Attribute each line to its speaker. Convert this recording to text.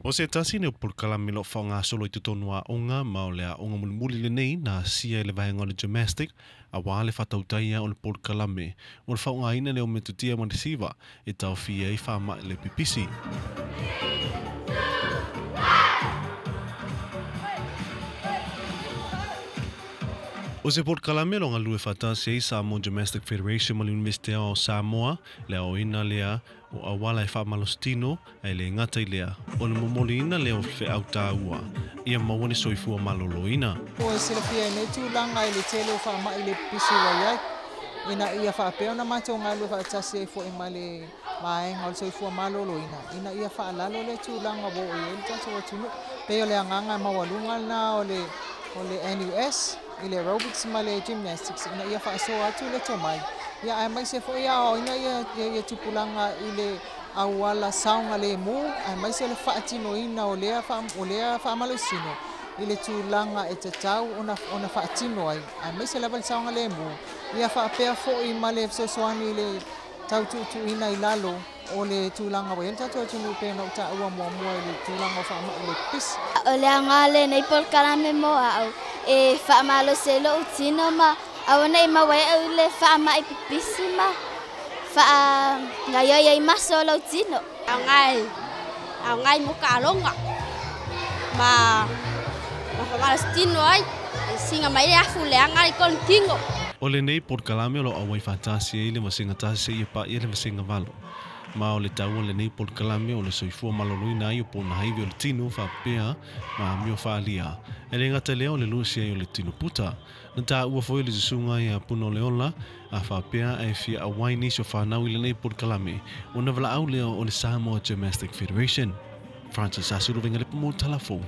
Speaker 1: O se tasi nei o polokalame o lo o faagasolo i totonu o aoga ma o le aoga mulimuli lenei na asia i le vaega o le gymnastic auā le faatautaia o le polokalame o le faaaogaina lea o metotia ma le siva e taofia ai faama'i le pipisi. O se polokalame o lo o galulue faatasi ai Samoa Gymnastic Federation ma le Iunivesite Aoao o Samoa, le aoaoina lea o auala e faamalositino, ae le gata i lea, o le momoliina lea o feau taua ia maua le soifua maloloina.
Speaker 2: Ua silafia i nei tulaga i le tele o faamai le pipisi ua i ai, ina ia faapea ona matou galulue faatasi ai foi ma le vaega o le soifua maloloina, ina ia faalalo lea tulaga ua oo i ai le tatou atunuu. Pei o le agaga maualuga lena o le NUS i le aerobics ma le gymnastics, ina ia faasoa atu le tomai, ia aemaise foi aoaoina ia tupulaga i le auala saogalemu, aemaise le faatinoina o lea faamalosino i le tulaga e tatau ona faatino ai, aemaise lava le saogalemu, ia faapea foi ma le fesoasoani i le tautuutuuina i lalo o le tulaga ua i ai le tatou atunuu pei ona ou taua muamua i le tulaga o faamai le pipisi.
Speaker 3: O le aoga lenei polokalame mo a'u e faamalosi ai lo'u tino ma aua ne'i maua ai a'u i le faama'i pipisi ma faagaioi ai maso o lou tino. Aoga mo kaaloga ma faamalositino ai e siga mai le afu leaga i kona tino.
Speaker 1: O lenei polokalame o lo o auai faatasi ai le vasega tasi seia paia le vasega 8. Ma o le taua o lenei polokalame o le soifua maloloina ai o ponahaivi o le tino faapea ma amio faaalia. E le gata i lea o le lusi ai o le tino puta. Na taua foi le susuga ia Puna o le Ola a faapea ae fia auai nisi o fanau i lenei polokalame ona valaau lea o le Samoa Gymnastic Federation. Francis Asulu Vaiga Lepa mo Talafou.